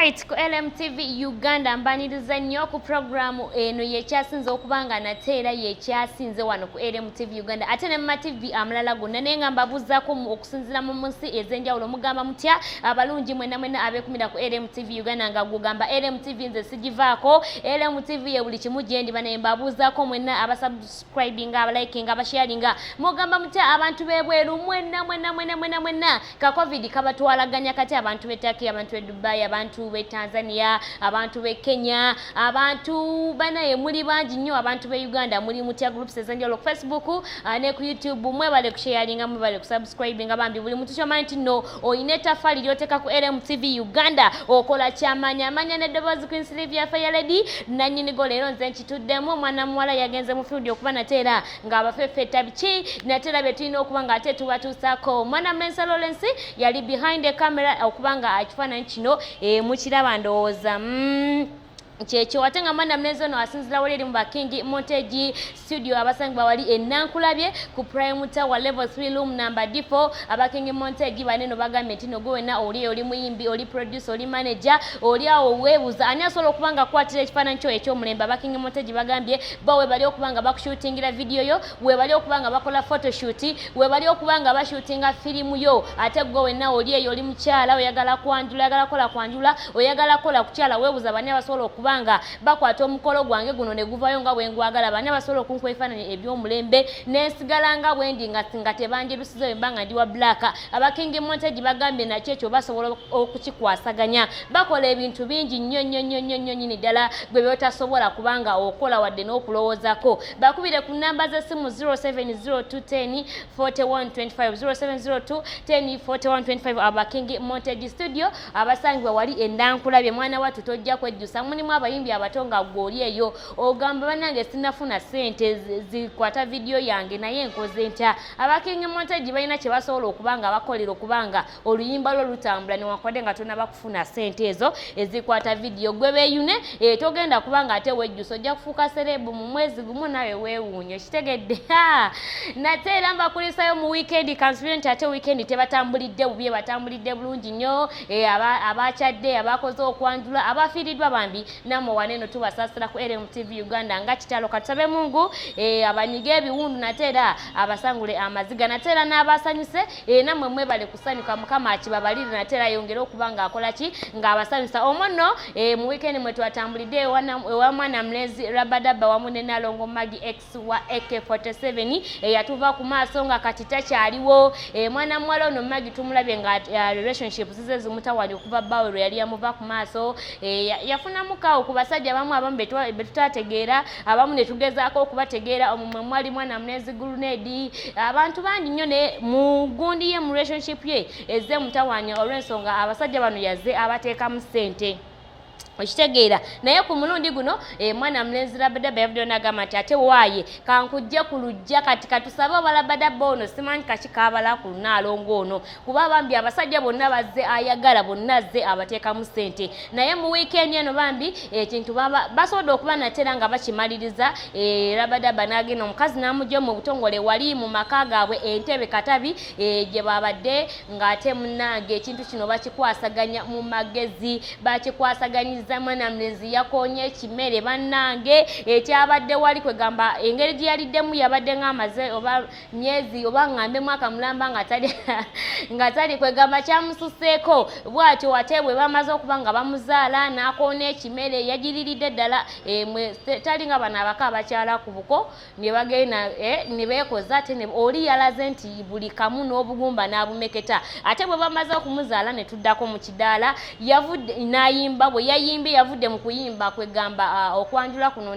Alright, ku LMTV Uganda mbaniriza nnyo ku programu eno yekyasinze okuba nga nate era yekyasinze wano ku LMTV Uganda ate ne mu TV amalala gonna, naye nga mbabuuzaako okusinziira mu nsi ez'enjawulo. Mugamba mutya abalungi mwenna mwenna abeekumira ku LMTV Uganda? Nga gugamba LMTV nze sigivaako, LMTV ye buli kimu gye ndiba. Naye mbabuuzaako mwenna abasubscribinga, abalikinga, abasharinga, mugamba mutya abantu b'ebweru mwenna mwenna mwenna mwenna mwenna? Ka COVID kabatwalaganya kati abantu b'e Turkey, abantu b'e Dubai, abantu b'e Tanzania, abantu b'e Kenya, abantu banaye muli bangi nnyo. Abantu b'e Uganda muli mutya? Groups ez'enjawulo ku Facebook ne ku YouTube, mwebale kusharinga, mwebale kusubscribinga. Bambi buli muntu kyomanyi nti nno oyina ettaffaali ly'oteeka ku LMTV Uganda, okola kyamaanyi. Amanya n'eddoboozi Queen Sylvia Fire nannyinigo. Leero nze nkituddemu, omwana muwala yagenze mu field okuba nate era ng'abafeffetta biki nate era bye tulina okuba ng'ate tubatuusaako. Omwana Mensa Lawrence yali behind the camera okuba nga ekifaananyi kino mukiraba, ndowooza kyekyo. Ate nga mwana mulenzi ono asinzira wali eri mu Bakingi Montage Studio abasangibwa wali enankulabye ku Prime Tower level 3 room number D4. Abakingi Montage baneno bagambye nti no gwe wenna oli oli muyimbi, oli producer, oli manager, oli awo weebuuza ani asobola okuba nga akwatira ekifaananyi kyo ekyomulembe, Abakingi Montage bagambye bo we bali okuba nga bakushootingira video yo, we bali okuba nga bakola photoshoot, we bali okuba nga bashootinga firimu yo. Ate gwe wenna oli eyo oli mukyala, oyagala kwanjula, oyagala kukola kwanjula, oyagala kukola kukyala, weebuuza bani abasobola okuba nga bakwata omukolo gwange guno ne guvayo nga bwe ngwagala, bani abasobola okunkuba ebifaananyi eby'omulembe nensigala nga bwendi nga tebanjerusiza bwe mba nga ndi wa black. Abakingi Montage bagambye nakyo ekyo basobola okukikwasaganya. Bakola ebintu bingi nnyo nnyo nnyo nnyo nnyo nnyini ddala gwe byotasobola kubanga okola wadde n'okulowoozako. Bakubire ku namba z'essimu 0702 10 4125, 0702 10 4125. Abakingi Montage Studio abasangibwa wali endankulabye. Mwana wattu tojja kwejjusa. Mulimu abayimbi abato nga gwe oli eyo ogamba, "Bannange, sinafuna ssente zikwata vidiyo yange, naye nkoze ntya?" Abakingi Montage balina kye basobola okuba nga bakolera okuba nga oluyimba lwo lutambula newankubadde nga tonaba kufuna ssente ezo ezikwata vidiyo. Gwe beeyune, togenda kuba nga ate wejjusa, ojja kufuuka celeb mu mwezi gumu nawe weewuunye. Kitegedde? Nate era mbakulisayo mu weekend. Kansubire nti ate weekend tebatambulidde bubi, batambulidde bulungi nnyo. Abakyadde, abakoze okwanjula, abafiiriddwa, bambi nammwe waneeno tubasaasira ku LMTV Uganda nga kitalo. Katusabe Mungu abanyige ebiwundu nate era abasangule amaziga, nate era n'abasanyuse. Nammwe mwebale kusanyuka, Mukama akibabalire nate era ayongere okuba ng'akola ki, ng'abasanyusa. Omwo nno mu weekend mwe twatambulidde ewa mwana mulenzi Rabadaba wamu ne Nalongo Magi, ex wa AK47 eyatuva ku maaso nga kati takyaliwo. Mwana muwala ono Magi tumulabye nga relationship zize zimutawanya okuva bbaawe lwe yali yamuva ku maaso. Yafunamu kaawo ku basajja abamu, abamu betutategeera, abamu ne tugezaako okubategeera. Omwo mwe mwali mwana mulenzi Grenade, abantu bangi nnyo. Ne mu gundi ye, mu relationship ye ezze mutawanya olw'ensonga abasajja bano yazze abateekamu ssente, okitegeera? Naye ku mulundi guno mwana mulenzi Rabadaba yavuddeyo n'agamba nti ate waaye kankujje ku lujja. Kati katusabe oba Rabadaba ono simanyi kaki kaabala ku lunaalongo ono, kuba bambi abasajja bonna bazze ayagala, bonna azze abateekamu ssente. Naye mu wiikendi eno bambi ekintu basobodde okuba nate era nga bakimaliriza. Rabadaba n'agenda omukazi n'amugya mu butongole wali mu maka gaabwe Entebe Katabi, gye babadde ng'ate munnange ekintu kino bakikwasaganya mu magezi, bakikwasaganyiza. Mwana mulenzi yakoonye ekimere bannange ekyabadde wali, kwegamba engeri gye yaliddemu yabadde ng'amaze oba myezi oba ŋŋambe mwaka mulamba nga tali, kwegamba kyamususeeko bw'atyo. Ate bwe bamaze okuba nga bamuzaala n'akoona ekimere, yagiriridde ddala. Tali nga bano abaka abakyala ku buko ne bagenda ne beekoza. Ate oli yalaze nti buli kamu n'obugumba n'abumeketa. Ate bwe bamaze okumuzaala ne tuddako mu kidaala, yavudde n'ayimba. Bwe yayimbye, yavudde mu kuyimba, kwegamba okwanjula kuno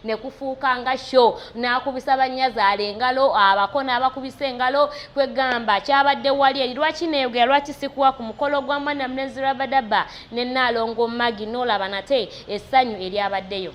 ne kufuuka nga show, n'akubisa bannyazaala engalo, abako n'abakubisa engalo. Kwegamba kyabadde wali eri. Lwaki neeyogera? Lwaki sikuwa ku mukolo gwa mwana mulenzi Rabadaba ne Naalongo Magi n'olaba nate essanyu eryabaddeyo?